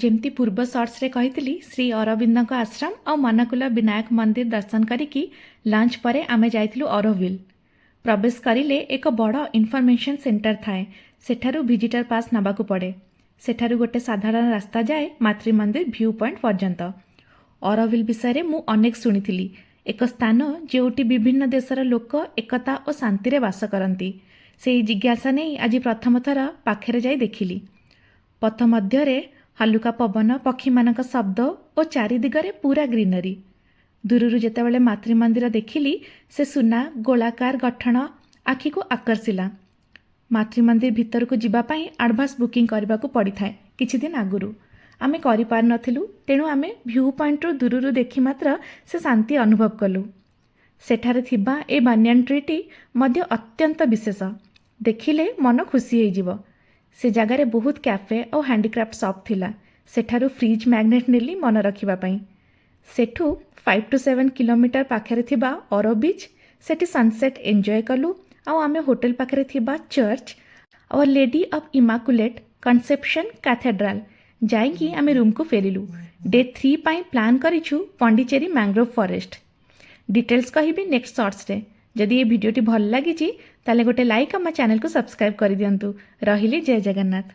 ଯେମିତି ପୂର୍ବ ସର୍ଟସରେ କହିଥିଲି, ଶ୍ରୀ ଅରବିନ୍ଦଙ୍କ ଆଶ୍ରମ ଆଉ ମନକୁଲ ବିନାୟକ ମନ୍ଦିର ଦର୍ଶନ କରିକି ଲଞ୍ଚ ପରେ ଆମେ ଯାଇଥିଲୁ ଅରୋଭିଲ୍। ପ୍ରବେଶ କରିଲେ ଏକ ବଡ଼ ଇନଫର୍ମେସନ୍ ସେଣ୍ଟର ଥାଏ। ସେଠାରୁ ଭିଜିଟର ପାସ୍ ନେବାକୁ ପଡ଼େ। ସେଠାରୁ ଗୋଟେ ସାଧାରଣ ରାସ୍ତା ଯାଏ ମାତୃମନ୍ଦିର ଭ୍ୟୁ ପଏଣ୍ଟ ପର୍ଯ୍ୟନ୍ତ। ଅରୋଭିଲ୍ ବିଷୟରେ ମୁଁ ଅନେକ ଶୁଣିଥିଲି। ଏକ ସ୍ଥାନ ଯେଉଁଠି ବିଭିନ୍ନ ଦେଶର ଲୋକ ଏକତା ଓ ଶାନ୍ତିରେ ବାସ କରନ୍ତି। ସେଇ ଜିଜ୍ଞାସା ନେଇ ଆଜି ପ୍ରଥମ ଥର ପାଖରେ ଯାଇ ଦେଖିଲି। ପଥ ମଧ୍ୟରେ ହାଲୁକା ପବନ, ପକ୍ଷୀମାନଙ୍କ ଶବ୍ଦ ଓ ଚାରିଦିଗରେ ପୁରା ଗ୍ରିନରୀ। ଦୂରରୁ ଯେତେବେଳେ ମାତୃମନ୍ଦିର ଦେଖିଲି, ସେ ସୁନା ଗୋଳାକାର ଗଠନ ଆଖିକୁ ଆକର୍ଷିଲା। ମାତୃମନ୍ଦିର ଭିତରକୁ ଯିବା ପାଇଁ ଆଡ଼ଭାନ୍ସ ବୁକିଂ କରିବାକୁ ପଡ଼ିଥାଏ କିଛି ଦିନ ଆଗରୁ। ଆମେ କରିପାରିନଥିଲୁ, ତେଣୁ ଆମେ ଭ୍ୟୁ ପଏଣ୍ଟରୁ ଦୂରରୁ ଦେଖି ମାତ୍ର ସେ ଶାନ୍ତି ଅନୁଭବ କଲୁ। ସେଠାରେ ଥିବା ଏ ବାନିଆନ୍ ଟ୍ରିଟି ମଧ୍ୟ ଅତ୍ୟନ୍ତ ବିଶେଷ। ଦେଖିଲେ ମନ ଖୁସି ହେଇଯିବ। ସେ ଜାଗାରେ ବହୁତ କ୍ୟାଫେ ଆଉ ହ୍ୟାଣ୍ଡିକ୍ରାଫ୍ଟ ସପ୍ ଥିଲା। ସେଠାରୁ ଫ୍ରିଜ୍ ମ୍ୟାଗ୍ନେଟ୍ ନେଲି ମନେ ରଖିବା ପାଇଁ। ସେଠୁ 5 ଟୁ 7 କିଲୋମିଟର ପାଖରେ ଥିବା ଅରୋ ବିଚ୍, ସେଠି ସନସେଟ୍ ଏନ୍ଜୟ କଲୁ। ଆଉ ଆମେ ହୋଟେଲ ପାଖରେ ଥିବା ଚର୍ଚ୍ଚ ଆୱାର ଲେଡି ଅଫ୍ ଇମାକୁଲେଟ୍ କନସେପସନ୍ କାଥେଡ୍ରାଲ ଯାଇକି ଆମେ ରୁମ୍କୁ ଫେରିଲୁ। ଡେ 3 ପାଇଁ ପ୍ଲାନ୍ କରିଛୁ ପଣ୍ଡିଚେରୀ ମ୍ୟାଙ୍ଗ୍ରୋଭ୍ ଫରେଷ୍ଟ। ଡିଟେଲ୍ସ କହିବି ନେକ୍ସଟ ସର୍ଟସରେ। ଯଦି ଏ ଭିଡ଼ିଓଟି ଭଲ ଲାଗିଛି, ତାହେଲେ ଗୋଟେ ଲାଇକ୍, ଆମ ଚ୍ୟାନେଲକୁ ସବସ୍କ୍ରାଇବ୍ କରିଦିଅନ୍ତୁ। ରହିଲି, ଜୟ ଜଗନ୍ନାଥ।